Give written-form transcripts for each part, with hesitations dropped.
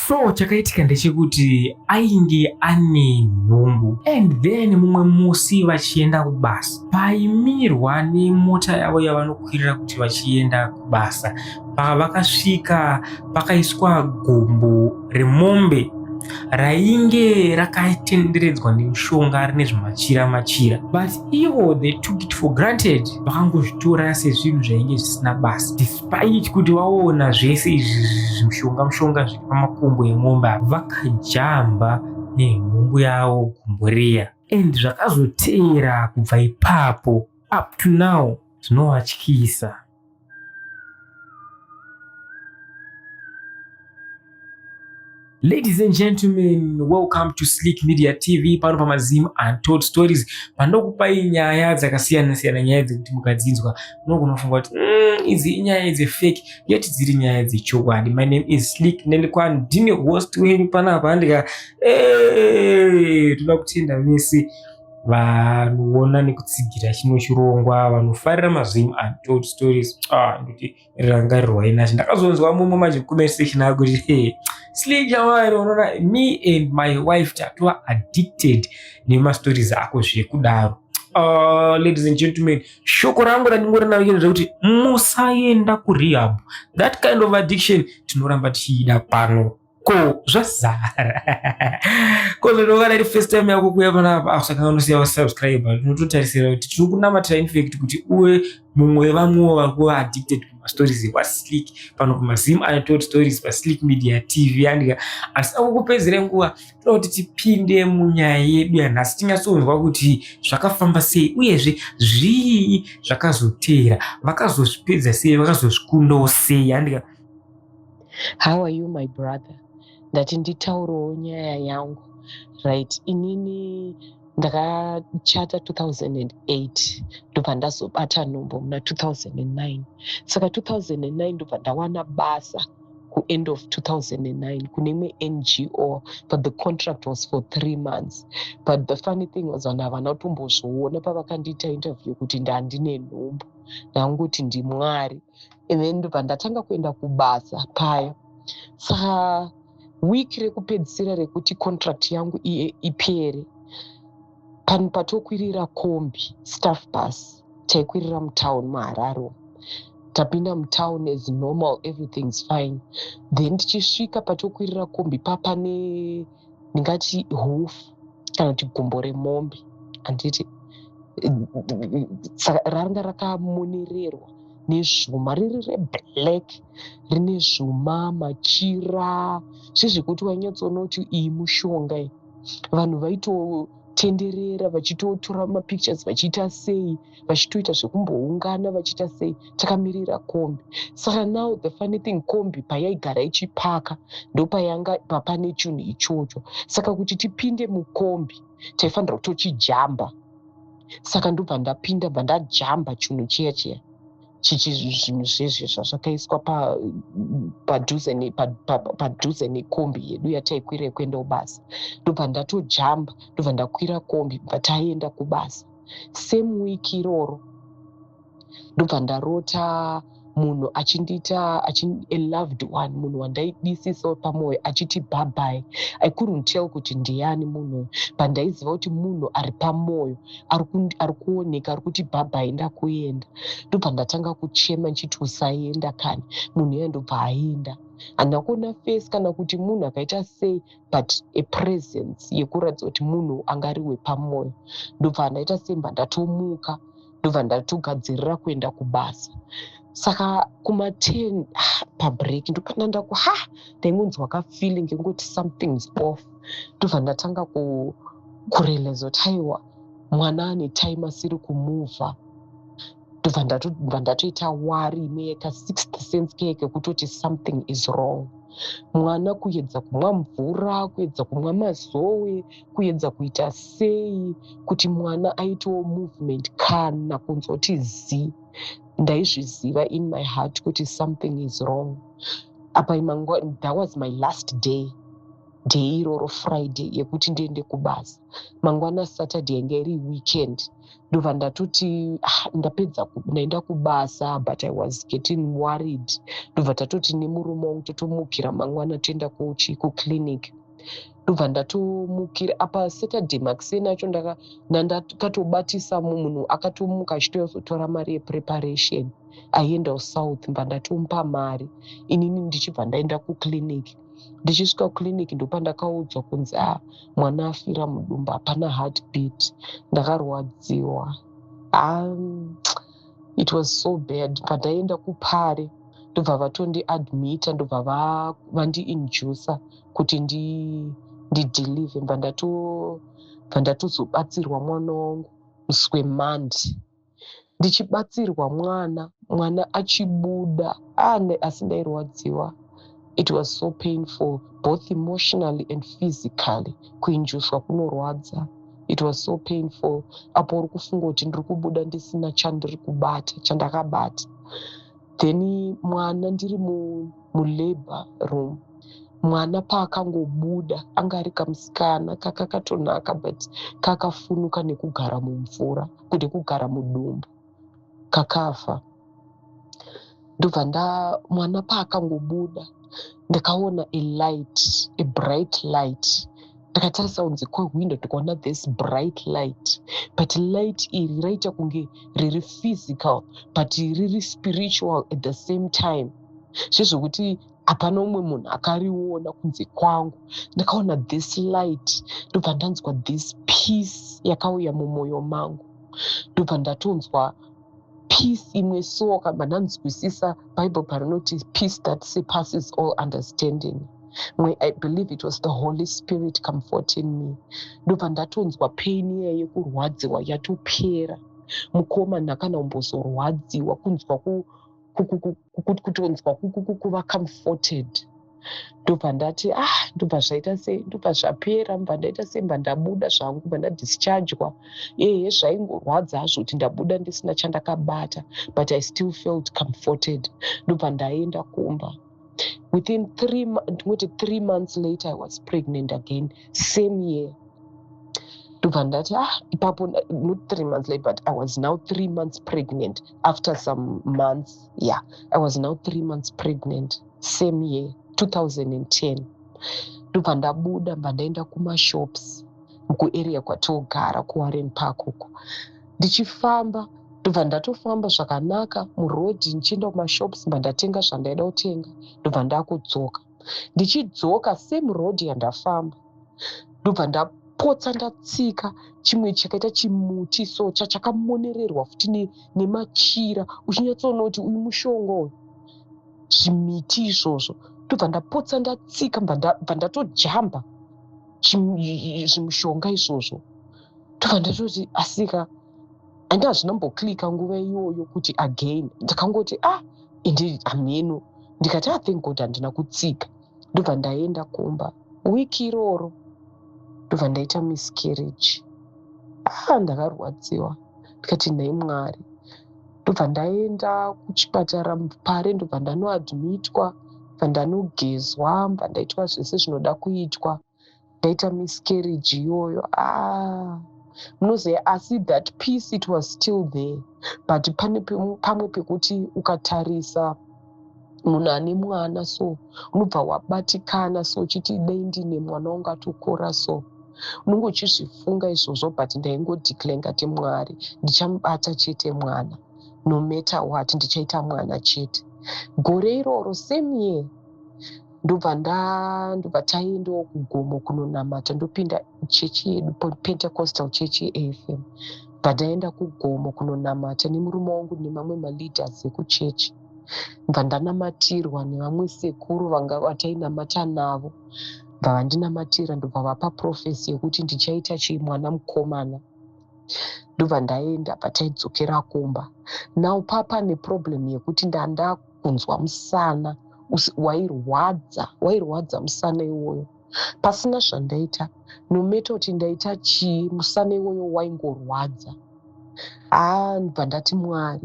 So chakaitika ndechekuti ainge ane nhumbu, and then mumwe musi vachienda kubasa, paimirwa nemota yavo yavanokwirira kuti vachienda kubasa, pavakasvika pakaiswa gumbo remombe rainge rakatenderedzwa nemushonga rine zvimachira machira, but ivo they took it for granted, vakangozvitora sezvinhu zvainge zvisina basa, despite kuti vaona zvese izvi zvimushonga mushonga zviri pamakumbo emombe. Vakajamba nenhumbu yavo gumbo riya, and zvakazoteera kubva ipapo up to now zvinovatyisa. Ladies and gentlemen, welcome to Slick Media TV, pano pamaZim Untold Stories, pandokupai nyaya dzakasiyana siyana, nyaya dzekuti mukadzinzwa munogona kufunga kuti idzi inyaya idzi fake, yet dziri nyaya dzechokwadi. My name is Slick Nelikwan, ndini host wenyu panapa. Andika toda kutenda vese vanoona nekutsigira chino chirongwa, vanofarira maZim Untold Stories. Ah, ndoti rangarirwai nashe. Ndakazonzwa mumwe manje comment section akuti, "Hey, Slick jamari, unoona, me and my wife tatova addicted nemastories ako zvekudaro." Ladies and gentlemen, shoko rangu randingori naro ndezvekuti musaenda kurehab. That kind of addiction tinoramba tichiida pano. Ko zvazara ko zvinongana iri first time yako kuuya panapa, saka unosiya wasubscribe. Tinototarisira kuti tiri kunamatira, infact, kuti uve mumwe wevamwewo vari kuva addicted kumastories ekwaSlick pano pamaZim Untold Stories paSlick Media TV. Andika handisina kukupedzere nguva, toda kuti tipinde munyaya yedu yanhasi, tinyatsonzwa kuti zvakafamba sei, uyezve zvii zvakazoteera, vakazozvipedza sei, vakazozvikundawo sei. Andika. How are you, my brother? Ndati nditaurewo nyaya yangu. Right, inini ndakachata 2008, ndobva ndazobata nhumbu muna 2009. Saka 2009 ndobva ndawana basa kuend of 2009 kune imwe NGO, but the contract was for 3 months. But the funny thing was, vanhu havana kutombozviona pavakandiita interview kuti ndandine nhumbu. Ndangoti ndimwari. And then ndobva ndatanga kuenda kubasa paya. Saka wiki rekupedzisira rekuti contract yangu ipere, panhu patokwirira kombi, staff bus, taikwirira mutown muHarare. Tapinda mutown as normal, everything's fine. Then tichisvika patokwirira kombi, papane ndingati hoof kana kuti gumbo remombe, handiti? Saka ranga rakamonererwa nezvuma, riri reblack, rine zvuma, machira, zvezvekuti wainyatsoona kuti iyi mushonga iyi. Vanhu vaitotenderera vachitotora mapictures, vachiita sei, vachitoita zvekumboungana, vachiita sei, takamirira kombi. Saka now the funny thing, kombi payaigara ichipaka, ndopayanga papane chinhu ichocho. Saka kuti tipinde mukombi taifanira kutochijamba. Saka ndobva ndapinda, bva ndajamba chinhu chiya chiya chichi, zvinhu zvezve zvazvakaiswa padhuze nekombi yedu yataikwira kuenda kubasa. Ndobva ndatojamba, ndobva ndakwira kombi, bva taenda kubasa. Same week iroro ndobva ndarota munhu achindiita, a loved one, munhu wandaidisisawo pamwoyo, achiti bye. I couldn't tell kuti ndiani munhu uyu, but ndaiziva kuti munhu ari pamwoyo, ari kuoneka, ari kuti bye, ndakuenda. Ndobva ndatanga kuchema nchiti, "Usaenda kani." Munhu iye ndobva aenda. Handina kuona face kana kuti munhu akaita sei, but a presence yekuratidza kuti munhu anga ari wepamwoyo. Ndobva ndaita semba, ndatomuka, ndobva ndatogadzirira kuenda kubasa. Saka kuma10 pabreak ndopanda ndaku ha ndaingonzwa kafeeling kengoti something's off. Ndobva ndatanga kurealize kuti aiwa, mwana ane time asiri kumuvha. Ndobva ndatoita worry imwe yeka-sixth sense keye kekutoti something is wrong. Mwana kuedza kumwa mvura, kuedza kumwa mazowe, kuedza kuita sei kuti mwana aitewo movement, kana kunzwa kuti zii. Ndaizviziva in my heart kuti something is wrong. Apa that was my last day. Day iroro, Friday, yekuti ndiende kubasa. Mangwana Saturday yanga iri weekend. Ndobva ndatoti, ah, ndapedza, ndaenda kubasa, but I was getting worried. Ndobva tatoti nemurume wangu totomukira mangwana, toenda kuchi kuclinic. Ndobva ndatomukira apa Saturday makuseni acho. Ndakatobatisa munhu akatomuka achitozotora mari yepreparation, aienda kusouth. Mbva ndatomupa mari inini, ndichibva ndaenda kuclinic. Ndichisvika kuclinic, ndopandakaudzwa kunzi, a ah, mwana afira mudumbu, hapana heartbeat. Ndakarwadziwa. It was so bad. Pandaenda kupare, ndobva vatondiadmita, ndobva vandiindusa kuti ndideliver. Bva ndatozobatsirwa mwana wangu musi weMonday. Ndichibatsirwa mwana, mwana achibuda, asi ndairwadziwa. It was so painful, both emotionally and physically. Kuinjuswa kunorwadza. It was so painful. Apo uri kufunga kuti ndiri kubuda ndisina chandiri kubata, chandakabata. Then mwana, ndiri mulabour room, mwana paakangobuda, anga ari kamusikana kakakatonaka, but kakafunuka nekugara mumvura, kuti kugara mudumbu, kakafa. Ndobva nda mwana paakangobuda, ndakaona a light, a bright light. Ndakatarisa kunze kwehwindo, ndikaona this bright light, but light iri raita kunge riri physical but riri spiritual at the same time, zvezvokuti hapana umwe munhu akariona kunze kwangu. Ndakaona this light, ndobva ndanzwa this peace yakauya mumwoyo mangu. Ndobva ndatonzwa peace imwe. So kabva ndanzwisisa Bible parinoti, "Peace that surpasses all understanding." Mwe, I believe it was the Holy Spirit comforting me. Ndobva ndatonzwa pain iya yekurwadziwa yatopera. Mukoma, ndakana kumbozorwadziwa, kunzwa kutonzwa kuva comforted. Ndobva ndati, ah, ndobva zvaita sei, ndobva zvapera. Mbva ndaita sei, mbva ndabuda zvangu, mbva ndadischargwa. Ehe, zvaingorwadza hazvo kuti ndabuda ndisina chandakabata, but I still felt comforted. Ndobva ndaenda kumba. Within three, ndingoti 3 months later, I was pregnant again, same year. Ndobva ndati, ah, ipapo, not 3 months later, but I was now 3 months pregnant after some months. Yeah, I was now 3 months pregnant, same year, 2010. Ndobva ndabuda, mbva ndaenda kumashops kuarea kwatogara, kuWarren Park uko. Ndichifamba, ndobva ndatofamba zvakanaka murodhi ndichienda kumashops. Mbva ndatenga zvandaida kutenga, ndobva ndakudzoka. Ndichidzoka, same road yandafamba, ndobva ndapotsa ndatsika chimwe chakaita chimuti so, chachakamonererwa futi nemachira, uchinyatsoona kuti uyu mushonga uyu, zvimiti izvozvo. Ndobva ndapotsa ndatsika, bva ndatojamba zvimushonga izvozvo. Ndobva ndatoti, asika, handi hazvinomboclicka nguva iyoyo kuti again. Ndakangoti, ah, indi hameno. Ndikati, ah, thank God handina kutsika. Ndobva ndaenda kumba. Wiki iroro ndobva ndaita miscarriage. Ah, ndakarwadziwa. Ndikati, nhai Mwari. Ndobva ndaenda kuchipatara Pare, ndobva ndanoadmitwa, bva ndanogezwa, bva ndaitwa zvese zvinoda kuitwa. Ndaita miscarriage iyoyo. Ah, munoziva, asi that peace, it was still there, but pane pamwe pekuti ukatarisa munhu ane mwana so, unobva wabatikana so, uchiti dai ndine mwana wangu atokura so. Unenge uchizvifunga izvozvo, but ndaingodeclare ngati, Mwari, ndichamubata chete mwana, no matter what, ndichaita mwana chete. Gore iroro, same year, ndobva taendawo kugomo kunonamata. Ndopinda chechi yedu, Pentecostal Church yeAFM. Bva ndaenda kugomo kunonamata nemurume wangu nemamwe maleaders ekuchechi. Bva ndanamatirwa nevamwe sekuru vanga vatainamata navo. Bva vandinamatira, ndobva vapa prophecy yekuti ndichaita chii, mwana mukomana. Ndobva ndaenda. Pataidzokera kumba now, papa neproblem yekuti ndandakunzwa musana wairwadza, wairwadza musana iwoyo, pasina zvandaita. No matter kuti ndaita chii, musana iwoyo waingorwadza. Haa, ndobva ndati, Mwari,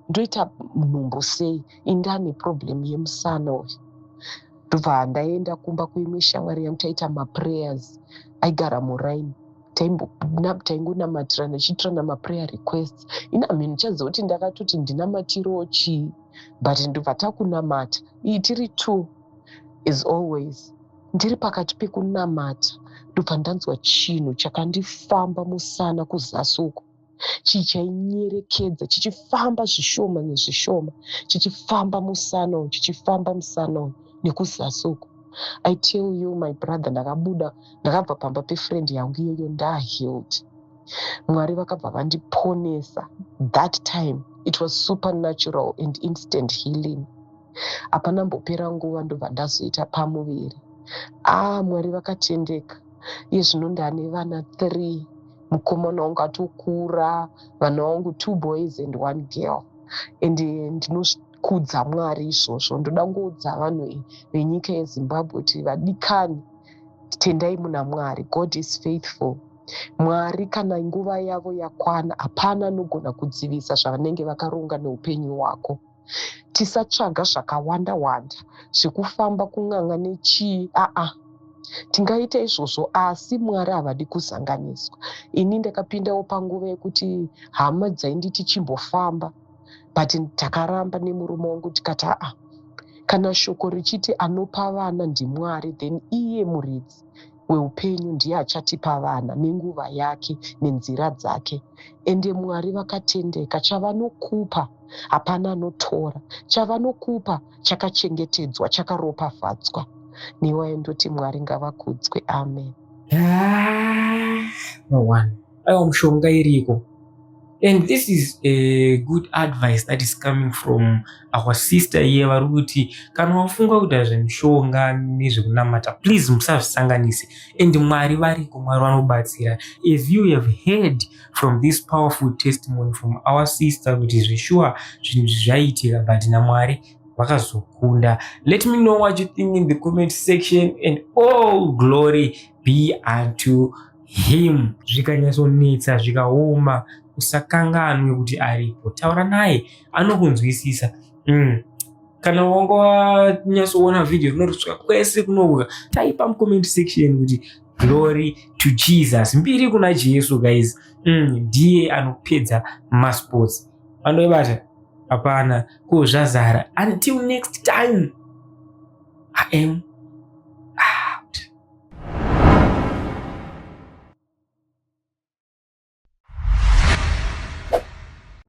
ndoita nhumbu sei indane problem yemusana uyu? Ndobva Ndobva ndaenda kumba kuimwe shamwari yangu, taita maprayers. Aigara muraini, taingonamatirana, tichiitirana maprayer requests. Ina mhinu chaziva kuti ndakatoti ndinamatirewo chii, but ndobva takunamata iyi tiri two as always. Ndiri pakati pekunamata, ndobva ndanzwa chinhu chakandifamba musana kuzasi uko, chii chainyerekedza chichifamba zvishoma nezvishoma, chichifamba musana uyu, chichifamba musana uyu nekuzasi uko. I tell you, my brother, ndakabuda, ndakabva pamba pefriend yangu iyoyo ndahealed. Mwari vakabva vandiponesa. That time it was supernatural and instant healing. Hapana mbopera nguva, ndobva ndazoita pamuviri. Ah, Mwari vakatendeka. Iye zvino ndane vana 3. Mukomana wangu atokura, vana vangu two boys and one girl, and ndinokudza Mwari izvozvo. Ndoda kungoudza vanhu venyika yeZimbabwe kuti, vadikani, tendai muna Mwari. God is faithful. Mwari kana nguva yavo yakwana, hapana anogona kudzivisa zvavanenge vakaronga neupenyu hwako. Tisatsvaga zvakawanda wanda zvekufamba kun'anga nechii. Aa, tingaita izvozvo, asi Mwari havadi kuzanganiswa. Ini ndakapindawo panguva yekuti hama dzainditi chimbofamba, but takaramba nemurume wangu, tikati aa, kana shoko richiti anopa vana ndiMwari, then iye muridzi weupenyu ndiye achatipa vana nenguva yake nenzira dzake. Ende Mwari vakatendeka, chavanokupa hapana anotora, chavanokupa chakachengetedzwa, chakaropafadzwa. Newaindoti Mwari ngavakudzwe. Amen. Ah, no one, aiwa, mushonga iriko. And this is a good advice that is coming from our sister iye vari kuti kana wafunga kuita zvemishonga nezvekunamata, please musazvisanganise. And Mwari variko, Mwari vanobatsira, as you have heard from this powerful testimony from our sister kuti zveshuwa zvinhu zvaiitika, but naMwari vakazokunda. Let me know what you think in the comment section, and all glory be unto him. Zvikanyatsonetsa, zvikaoma, usakanganwe kuti aripo. Taura naye, anokunzwisisa. Kana wanga wanyatsoona vhidhiyo rinorisvika kwese kunovuka, taipa mucomment section kuti "Glory to Jesus", mbiri kuna Jesu, guys. Ndiye anopedza masports, anoibata hapana ko zvazara. Until next time, I am